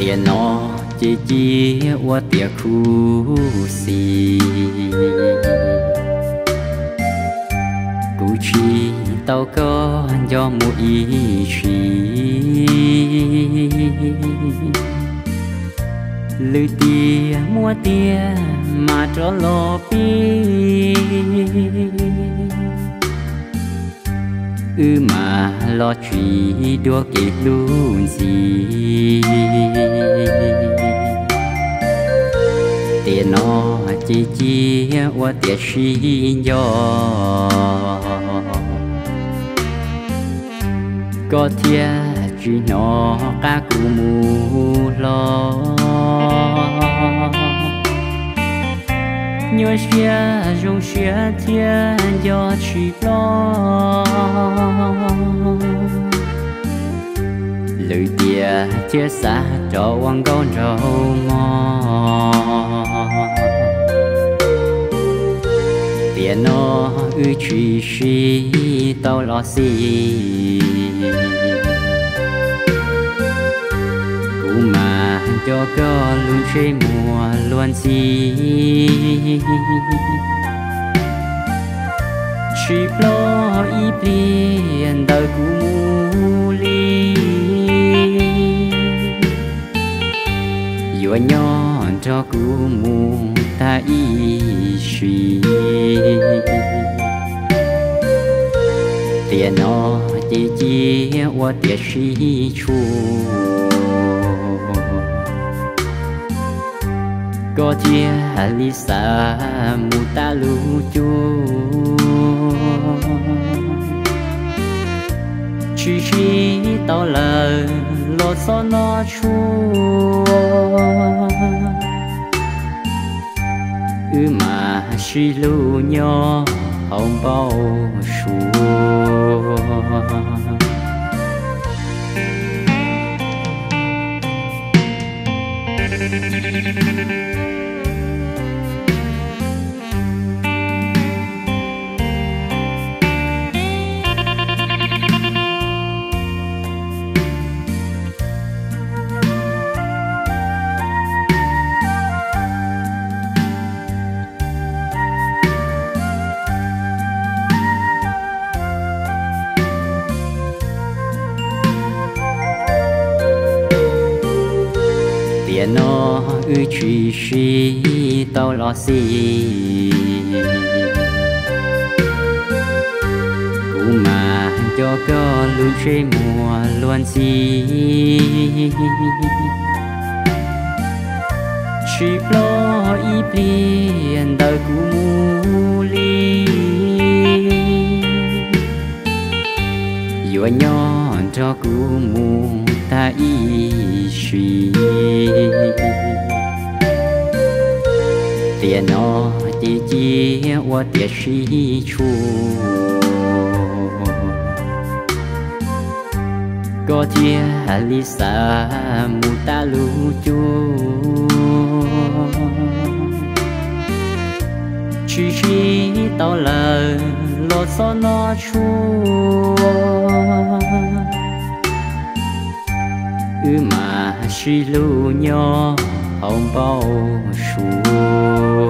Tiam no ces cia ua tiam khuv xim, kuv tsis tau koj nco mus ib sim. Lwm tiam muaj tiag mas rov los pib, wb mam los tsis dua kev hlub ntxiv. Tiam no ces cia ua tiam sib nco, koj thiaj tsis hnov qab kuv mus hlo. Nyuaj siab zoo siab thiab nco tsis ploj, lwm tiam thiaj xav rov ua nkauj nraug mog. Tiam no wb tsis sib tau los xij, kuv mam nco koj lub ntsej muag luag ntxhi. Tsis ploj ib pliag ntawm kuv mus li, yuav nyob nrog kuv mus tag ib sim. Tiam no ces cia ua tiam sib tshuam, koj thiaj li xav mus tag lub cuab. Tsis sib tau lawm los txhob noj tshuaj, wb mam sib hlub nyob hauv npau suav. Tiam no wb tsis sib tau los xij, kuv mam nco koj lub ntsej muag luag ntxhi. Tsis ploj ib pliag ntawm kuv mus li, yuav nyob nrog kuv mus tag ib sim. Tiam no ces cia ua tiam sib tshuam, koj thiaj li xav mus tag lub cuab. Tsis sib tau lawm los txhob noj tshuaj, wb mam sib hlub nyob hauv npau suav.